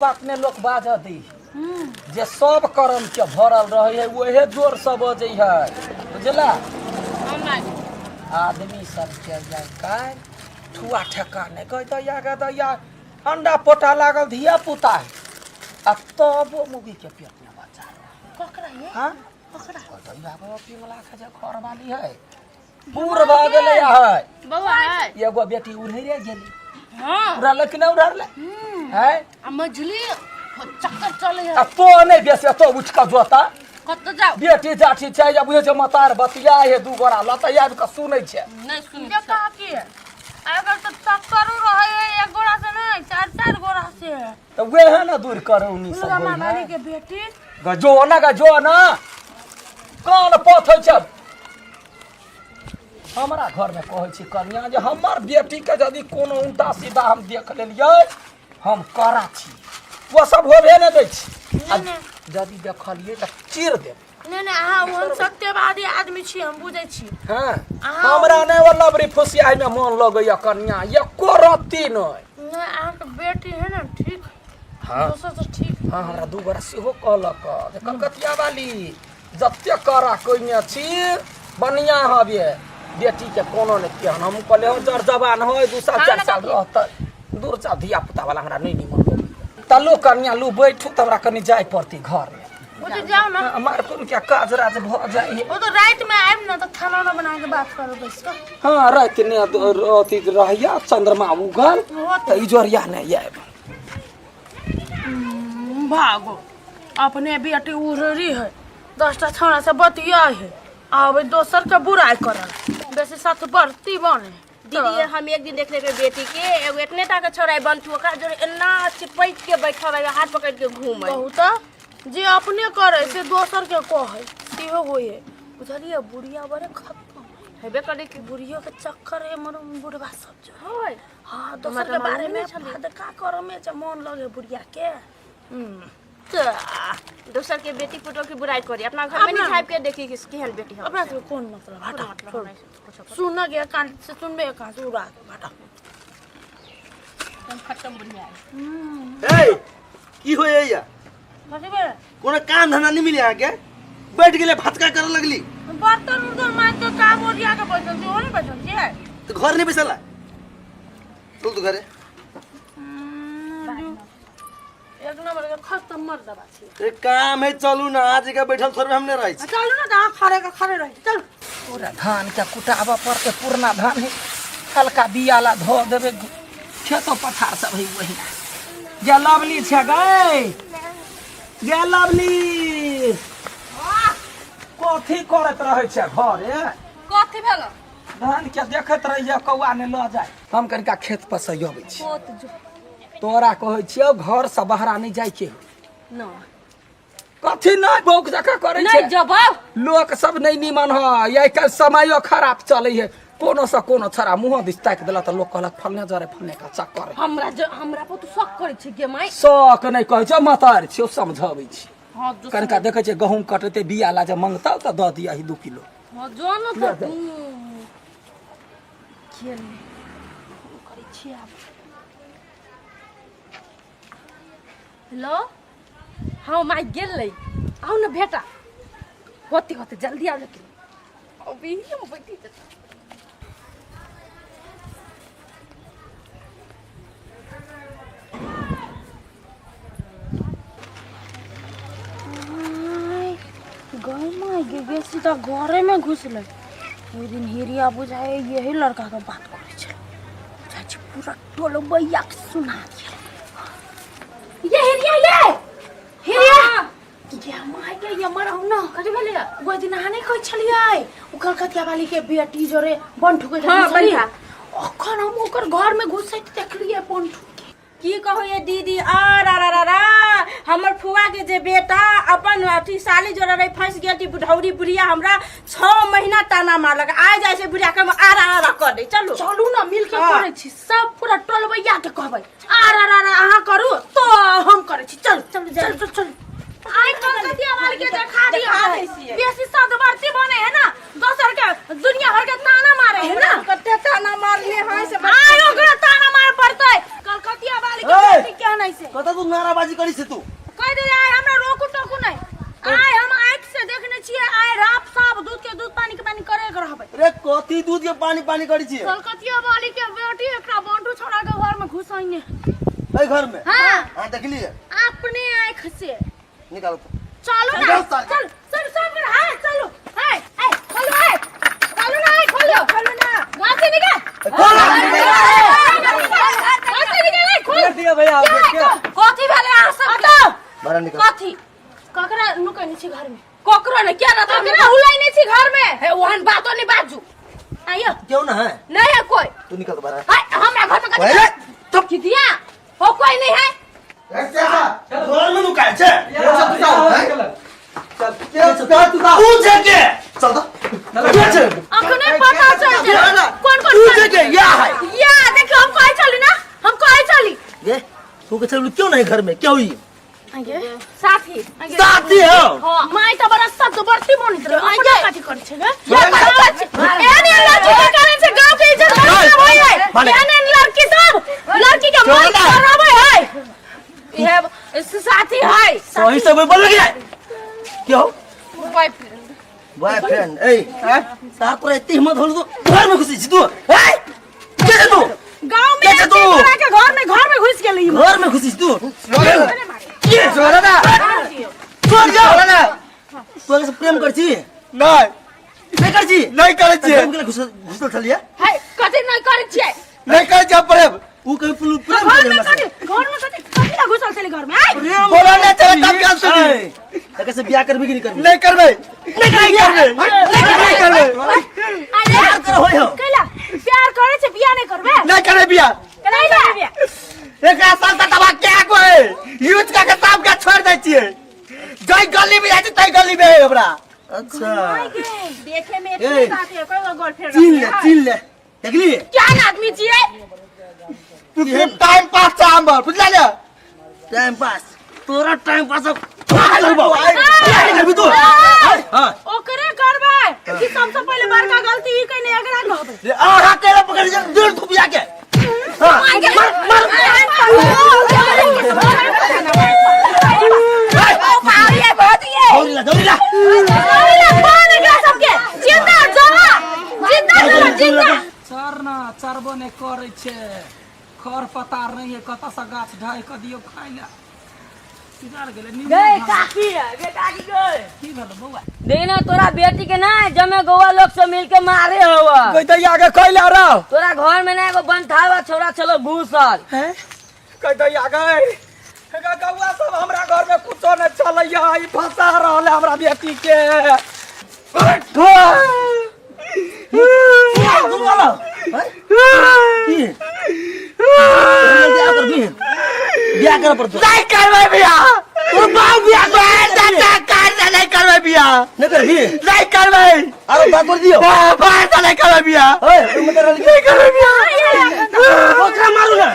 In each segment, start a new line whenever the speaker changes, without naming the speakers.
बात ने लोक बाजऽ दै है जे सब कर्म के भरल रहे है वहे जोर से बजै है, बुझला? आदमी सबके जाय काल्हि ठुआ ठेका नहि कह दैया गे दैया, अंडा पोटा लागल धिया पुता है आ तबो मुगी के पेट में बच्चा रहे।
ककरा ये?
हाँ?
ककरा?
दैया गो पिंगला के जे घरवाली है बूढ़ भऽ गेलै है।
बौआ है।
एगो बेटी उड़े गेली।
हाँ।
उड़ल कि नहि उड़ल है?
आ मझली चक्कर चले है।
आ तो नहि बेसी तो उठि कऽ जोता।
कतऽ जाउ?
बेटी जाठी छै जे बुझै छै मतार बतिया हे दू गोरा लतै आबि कऽ सुनै छै।
नहि सुनै
जे कहा की है, अगर तो चक्करो रहे है एक गोरा से नहीं, चार चार गोरा से।
तऽ वएह ने दूर करौनी सब
दुर्गा
होइ है।
महारानी के बेटी
गजो ना गजो ना कान पथै छै। हमरा घरमे कहै छी कनिया जे हमर बेटीके यदि कोनो उल्टा सीधा हम देख लेलियै, हम कड़ा छी, ओ सब होबे नहि दै छी। आ यदि देखलियै तऽ चीर देब।
नहीं नहीं, अहाँ ओहन सत्यवादी आदमी छी, हम बुझै छी।
हँ।
अहाँ
हमरा नहि ओ लबरी फुसियाइमे मन लगैया कनिया, एको रत्ती नहि।
नहीं, अहाँके बेटी है ना ठीक।
हाँ।
दोसर से ठीक।
हँ, हमरा दू गोरा सेहो कहलक जे कलकतिया वाली जते कड़ा कयने छी बढ़िआँ हबे, बेटीके कोनो नहि केहन। हम कहलियै हँ जर जवान है, 2 साल 4 साल रहतै, दूर जा धिया पुता वाला हमरा नहि निमन लगैया। तऽ लू कनिया लू बैठू, तऽ हमरा कनि जाय पड़तै घरमे।
ओ तो जाओ ना।
हमार कोन क्या काज राज भऽ जाइ है।
वो तो रात में आयब ना तो खाना उना बना के बात करो बैस के।
हँ, राति ने अथी रहैया चंद्रमा उगल तऽ इजोरिया नहि आयब।
भागो, अपने बेटी उड़री है, 10टा छौड़ा से बतिया है, आब दोसर के बुराई करल बेसी साथ बढ़ती बने।
दीदी, हम एक दिन देखले रहे बेटी के, एगो एतने टा के छोड़ा बनतू, ओकरा जोरे एना चिपक के बैठल रहे, हाथ पकड़ के घूमे।
बहुत जे अपने करे से दोसर के कहे सेहो होय है, बुझलिए? बुढ़िया बड़े खत्म
हेबे करे कि
बुढ़िया के चक्कर है मर बुढ़वा सब जो
होय।
हाँ,
हमरा
दोसर
तऽ
के बारे
मालूमे
में
नहि छलै।
फदका करे में जे मन लगे बुढ़िया के।
दोसर के बेटी पुतोह के बुराई करी, अपना घर में नहीं
अपना-
खाए के देखी कि केहन बेटी है।
अपना से कोन मतलब? हटा।
मतलब
छोड़।
हमरा से कुछो कर।
सुन गया कान से सुनबे कान से उड़ा के हटा।
एकदम खत्म बुढ़िया है।
ए की होय या?
कथी बे?
कोनो काम धंधा नहीं मिले अहाँके, बैठ गेले भटका करे लगली।
बर्तन उर्तन मांज के काम ओरिया के बैठल छी, ओ नहीं बैठल छी है।
तो घर नहीं बैसला, चल तू घरे।
एक नंबर के खत्म मर्दबा छी।
ए काम है, चलू ना, आज के बैठल थोड़े हम नहीं रहे छी।
चलू ना, तऽ अहाँ खड़े के खड़े रही, चलू।
पूरा धान के कुटाबऽ पड़तै, पुरना धान है, हल्का बियाला धो देबै, खेतो पथार सब है वही। गे लवली छै गै, गे लवली, कथी करैत रहै छै घरे?
कथी भेल?
धान के देखैत रहिए कौआ ने लऽ जाय। हम कनिका खेत पर से अबै छी। तोरा कहै छियौ घर से बहरा नहि जाइ के।
ना।
कथी नहि बौक जकाँ करै छै?
नहीं जवाब।
लोक सब नहि निमन है, आइ काल्हि समयो खराब चलै है, कोनो से कोनो छड़ा मुँह दिस ताकि देलक तऽ लोक कहलक फलने जरे फलने का चक्कर है।
हमरा ज हमरा पर तू शक करै छै गे माई?
शक नहि कहै छै मतार छियौ, समझाबै छी।
हाँ जो।
कनिका देखै छियै गहूँम कटेतै, बिया ला जे मंगतौ तऽ दऽ दिअ 2 किलो।
हाँ जो न तऽ तू खेल करै छी आब। हेलो, हाँ माई गेल, आउ न बेटा, होते होते जल्दी आउ, लेकिन अभी हम बैठी जेतै।
गई माय गे गे, सीधा घरे में घुसलै। ओहि दिन हिरिया बुझाए यही लड़का के बात करै छलै, बुझाइ छै पूरा टोलबैया के सुना गेल। ये हिरिया, ये हिरिया, ये माय गे, ये मरहु न।
कथी भेलै?
ओहि दिन अहाँ नहि कहै छलियै ओ कलकतिया वाली के बेटी जोरे बंठू के?
हाँ, बंठा।
अखन हम ओकर घर में घुसैत देखलियै बंठू के।
की कहू ये दीदी, आ रा रा रा रा, हमर फुआ के जे बेटा अपन अथी साली जोड़ा रहे, फंस गेल थी बुढ़ौरी बुढ़िया, हमरा 6 महीना ताना मारलक। आइ जाइ छै बुढ़िया के हम आ रा रा रा कर दे, चलू।
चलू ना, मिल के
हाँ।
करै छी सब, पूरा टोलबैया के कहबै आ रा रा रा अहाँ करू तो हम करै छी। चल
चलू,
चल चल चल, आइ कलकतिया वाली के देखा दिया।
देखा दै छियै।
बेसी सदवर्ती बने है ना, दोसर के दुनिया भर के ताना मारे है ना।
कते ताना मारले है से।
आइ ओकरा ताना मारे पड़तै कलकतिया वाली के
ओए!
बेटी केहन है से।
कतऽ तू नाराबाजी करी छै तू
कहि दे आइ हमरा रोकू टोकू नहि आइ हम आँखि से देखने छियै आइ राप साफ दूध के दूध पानी के पानी करे के रहबै
रे कथी दूध के पानी पानी करी छियै
कलकतिया वाली के बेटी एकरा बंटू छोड़ा के घर में घुसैने
एहि घर में
हाँ
हाँ देखलिए
अपने आँख से
निकालो तो
चलो ना
निकाल साल।
चल चल सब कर हां चलो हाय ए खोलो हाय चलो ना खोलो खोलो ना घर से निकल घर से निकल ए, खोल
दिया भैया
कथी भेलै अहाँ सब
बाहर निकाल
कथी ककरा नुकैने छी घर में
ककरो ने क्या रहता
ककरा हुलाइने छी घर में
हे ओहन बातो नहीं बाजू
आइयो
क्यों ना है
नहीं है कोई
तू निकल तो बाहर
हाय हमरा घर में
पहले
कथी की दिया हो कोई नहीं है
घर में नुकाय छै
चल
तू छै के चल तो के छै
अखने पता चल गेल कोन कोन
तू छै के या है
या देखियो हम कहै चली ना हम कहै चली
ये तू के चल क्यों नहीं घर में क्यों ही
आगे साथी आगे
साथी हो
हां माय त बड़ा शब्द बरती बनैत रहे अपना कथी करै छै गे
या
एहन एहन लड़की के कारण से गांव के इज्जत खराब होय है
माने-
एहन एहन लड़की सब लड़की के मन खराब है
ये साथी है
सही से बोल गया क्यों
बॉयफ्रेंड
बॉयफ्रेंड ए साहब तोरा एते हिम्मत होल तो घर में घुसी छी तू ए के छे तू
गांव में
के छे तू
एंट्री करा के घर में घुस गेली
घर में घुसी छी तू के
छोड़ो ना
छोड़ जा
छोड़ो ना
तू अगर से प्रेम कर छी
नहीं
नहीं कर छी
नहीं करै छियै
प्रेम के लिए घुसल घुसल छलिए
है कथी नहीं करै छियै
नहीं करै छियै प्रेम
ऊ कभी प्रेम
घर
करे
में
हमरा से।
कथी घर में कथी कथी ला घुसल छली घर में आइ
प्रेम
बोला नहीं चला तब क्या सुनी
ए, एकर से बियाह करबी कि नहीं करबी
नहीं करबै नहीं करबै नहीं करबै
अरे
प्यार कर होय हो
कैला प्यार करे छै बियाह नहीं करबे
नहीं करबै बियाह
नहीं करबे
एकरा साल तबा क्या कोई यूज का के साफ के छोड़ दै छियै जै गली में जाइ छै तै गली में है हमरा
अच्छा
देखे में
ए।
इतने साथी है कोई गर्लफ्रेंड
चिन ले चिन ले देखली
क्या आदमी छियै
तू सिर्फ टाइम पास छै हमर बुझला ने
टाइम पास तोरा टाइम पास अब करबो बियाह नहीं करबी तू हां
ओकरे करबै कि सबसे पहिले बड़का गलती ई कइने एकरा कहबै
रे आहा केला पकड़ जा डेढ़ धुप जाके हां मार मार दौड़ी ला दौड़ी ला
चर ना चरबो नहि करै छै खर पतार नहि है कतऽसँ गाछ ढाहि कऽ दियौ खाइ लए सिगार गेलै नींबू
गै
भांग।
काकी गे काकी गै
की भेलो बौआ
देना तोरा बेटी के ना जमे गौवा लोग से मिल के मारे हवा
कहि दैया के कैला रहो
तोरा घर में ना एगो बनथावा छोरा छलो घुसल
हैं कहि दैया गै गा गौआ सब हमरा घर में कुछो नहि चलैया ई फंसा रहल है हमरा बेटी के
तू वाला हैं? की बियाह करबी बियाह कर पड़तो
नहीं करबै बियाह
तोर बाप बियाह कर
चाचा कार से नहीं करबै बियाह
नहीं करबी
नहीं करबै
अरे बात कर दियो
बाहर से नहीं करबै बियाह
ओए तुम मत रह
नहीं करबै बियाह
ओकरा मारू ना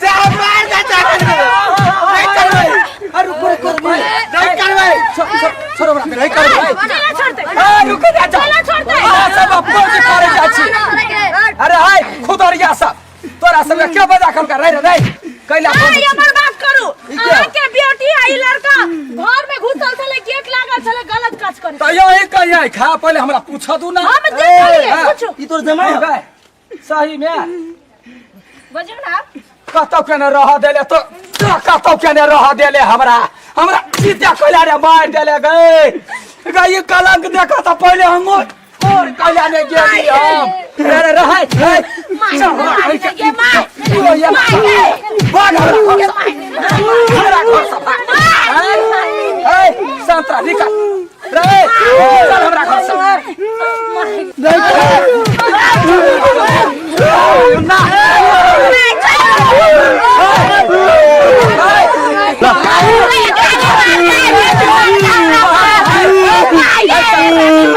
जा बाहर से जा नहीं करबै
अरे रुको रुको रुको
नहीं करबै
छोड़ो हमरा
नहीं करबै
ए रुको जा जा अहाँ सब अपनो जे करे जाइ छी अरे हाय खुदरिया सब तोरा सब के बजा हम कर रे रे कैला फोन
आइ हमर बात करू
ई क्या?
अहाँ के बेटी आ ई लड़का घर में घुसल छले गेट लागल छले गलत काज करे
तो यही कहिया खा पहले हमरा पूछ दू ना
हम देखलिए
हाँ।
पूछू
ई तोर जमाई हो
गए सही में
बजियौ ना आप
कतौ के ने रह देले तो तोरा कतौ के ने रह देले हमरा हमरा सीधा कैला रे मार देले गए गए ई कलंक देखा तो पहले हम और कैला ने गेली हम रे रे रहे रे चल हमरा
माय गे माय
ओ ये भाग हमरा घर से हमरा घर से भाग ए संतरा निकल रे चल हमरा घर से ना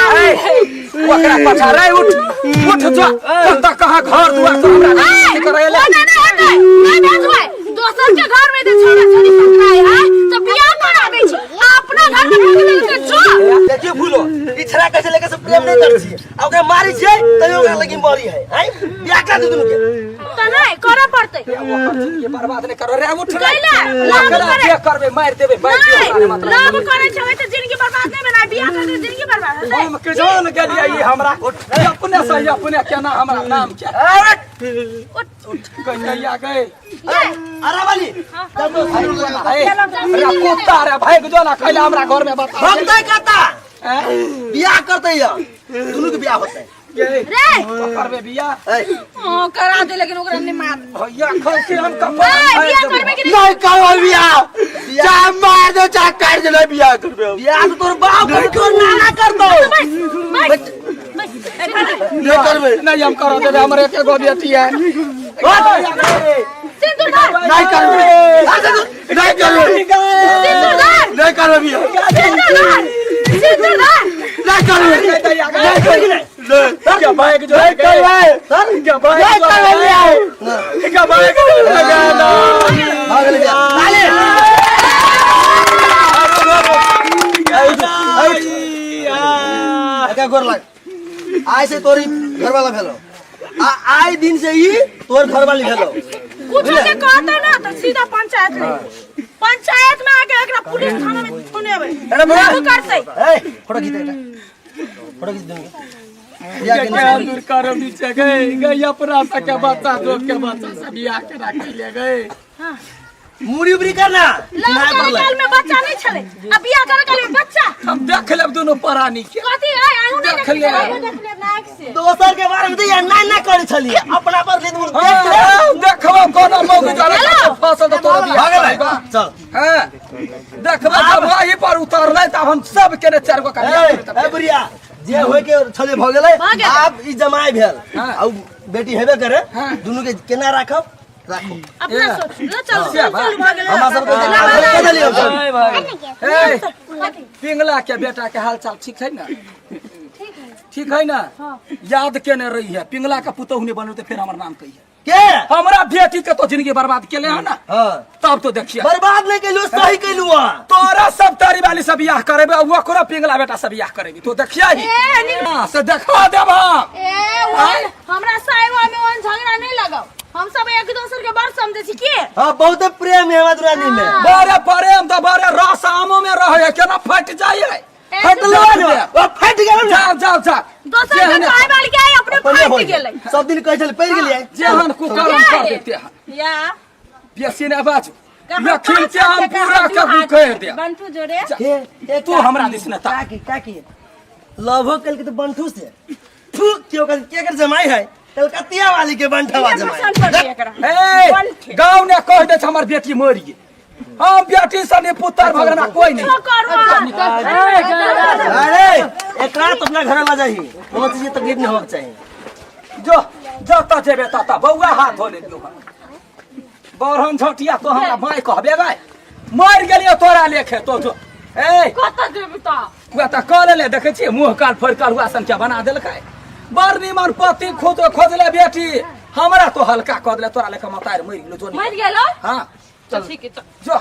ओकरा पाछा रे उठ उठ जो कतऽ कहाँ घर दुआर सब हमरा नहीं करे ले
ना ना हेतै नहि भेजबै दोसर के घर में जे छोरा छोरी पकड़ाय है तो बियाह कराबै छी आ अपना घर में पकड़ल के जो
देखियो फूलो ई छड़ा कैसे लेके से प्रेम नहीं कर छी आ ओकरा मारी छियै तैयो ओकरा लगी मरी है हैं बियाह करा दे दुनू के
तो
तऽ नहि करऽ पड़तै
ओकर जिंदगी बर्बाद नहि करो रे उठ रे
कैला? लव
ओकरा
करे।
जे करबै मारि देबै मारि
नहीं
देबै मतलब
लव करै छै तऽ जिंदगी बर्बाद नहि बनाय बियाह करतै तऽ जिंदगी बर्बाद हेतै
हम के जान गेलियै ई हमरा अपने से ही अपने केना हमरा नाम के उठ कहिया गए
अरे वाली
अरे कुत्ता रे भागि जो ना कैला हमरा घर में बता
भगतै कता
हैं?
बियाह करतै या दुनू के बियाह होतै
गे,
रे
तो करबे बियाह
ए
हां करा दे लेकिन ओकरा नहीं मार
भैया खौसी हम कपड़ा
ए बियाह करबे कि नहीं
नहीं करबै बियाह चाहे मार दो चाहे काट दो नहीं बियाह करबै हम।
बियाह तो तोर बाप करतौ तोर नाना करतौ
बस बस बस ए, खड़ा।
नहीं करबै
नहीं हम करो देबे हमर एक एगो बेटी है
सिंदूर धर
नहीं करबै नहीं करबै
सिंदूर धर
नहीं करबै बियाह
सिंदूर धर सिंदूर धर
नहीं करबै
नहीं करबै क्या भाई जो
नहीं करबै
क्या भाई
नहीं करबै बियाह
क्या भाई लगा दो
भऽ गेलै बियाह ताली एका गोर लाग आइ से तोरी घरवाला भेलो आ आइ दिन से ई तोर घरवाली भेलो
कुछ के कहता ना तो सीधा पंचायत ले पंचायत में आके एकरा पुलिस थाना में थुनेबै
अरे बुढ़ा।
लव करतै
ए फोटो खींच बेटा फोटो खींच दूंगी बियाह केने
क्या दूर करो नीचे गए गई अपना सा के बच्चा दो के बच्चा से बियाह के रख ले गए
मुड़ी उबरी करना
लव करे काल में बच्चा नहीं छले आ बियाह करे काल में बच्चा
हम देख लेब दोनों प्राणी के
कथी आय अहूँ नहीं
देख ले।
अहूँ देख लेब ना आँखि से
दोसर के बारे में तो यार ना ना करे छलिए अपना पर ले तुम देख ले
हाँ, देखबो कोनो मौगी जरे फसल तो तोरा बियाह
भऽ गेलै
करबा।
चल
हाँ, देखबो जब वही पर उतरलै तब हम सब के ने चार गो कन्या
ए ए बुढ़िया जे होय के छले भऽ गेलै
भऽ गेलै।
आब ई जमाई भेल
हाँ।
आ उ बेटी हेबे करे
हाँ।
दुनू के केना राखब राखू
अपना सोच लो चल चल चल भऽ गेलै
हमरा सबके
ना,
के देलियै हम
ए, पिंगला के बेटा के हाल चाल ठीक है ना ठीक है ना याद केने रही है पिंगला के पुतोहु नहीं बनल तो फिर हमर नाम कहिए
के
हमरा बेटी के तो जिंदगी बर्बाद केले है ना
हाँ
तब तो देखिए
बर्बाद नहीं कैलू सही कैलू अहाँ
तोरा सब तारी वाली सब बियाह करेबे ओकरो पिंगला बेटा सब बियाह करेबी तो देखिए ही
ए, निक-
हाँ, से देखा देब हम
ए ओहन हमरा साहेब में ओहन झगड़ा नहीं लगाओ हम सब एक दोसर के बड़ समझे छी के
हाँ बहुत प्रेम है हमरा दुरानी में
बड़े प्रेम तो बड़े रस आमो में रहे है केना फट जाइए
फटलो ने ओ फट गेल ने
जाओ जाओ जाओ
दोसर के
जेहन
खाय वाली के आई अपने
अपने
फट
हो
गेलै
सब दिन कहै छल पड़ि गेलियै
जेहन कुकर्म कर देते हैं
या
बेसी नहीं बाजू लखिन के हम पूरा के कह दे
बंटू जोरे
हे
तू हमरा दिस न ताक।
काकी काकी लवो कल के तो बंठू से थू क्यों कर के कर जमाई है कलकतिया वाली के बंठवा जमाई
पसंद पड़ गया एकरा
ए गाँव ने कह दे हमर बेटी मर गेल हम बेटी सने पुत्र भगना कोई नहीं
अरे एकरा तो अपना घर ला जाही कोनो चीज के तकलीफ नहीं होके चाहिए
जो जतऽ जेबे ततऽ बौआ हाथ धो लेलियौ हन बरहन झटिया तो हमरा माय कहबे गए मरि गेलियौ तोरा लेखे तो जो ए
कतऽ जेबी तऽ
उएह तऽ कऽ लेले देखै छियै मुँह काल फोड़ि कऽ अरुआ सन के बना देलकै बड़ निमन पति खुद खोजले बेटी हमरा तो हल्का कऽ देले तोरा लेखे मतारि मरि गेलो जो
मरि गेलो
हाँ
चल ठीक है चल
जो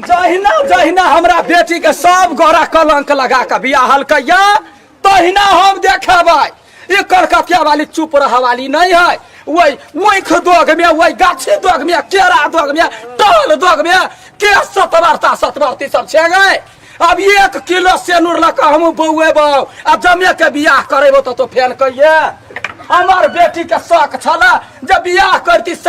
जहिना जहिना हमरा बेटी के सब गोरा कलंक लगा के बियाहल कैया तहिना हम देखेबै ई कलकतिया वाली चुप रह वाली नहीं है वही ऊख दोग में वही गाछी दोग में केरा दोग में टहल दोग में के सतवार्ता सतवार्ती सब छे गए अब 1 किलो सेनुर लऽ कऽ हमहूँ बौएबौ आ जमे के बियाह करेबौ तऽ तो फेन कहिए हमर बेटी के शौक छल जे बियाह करती।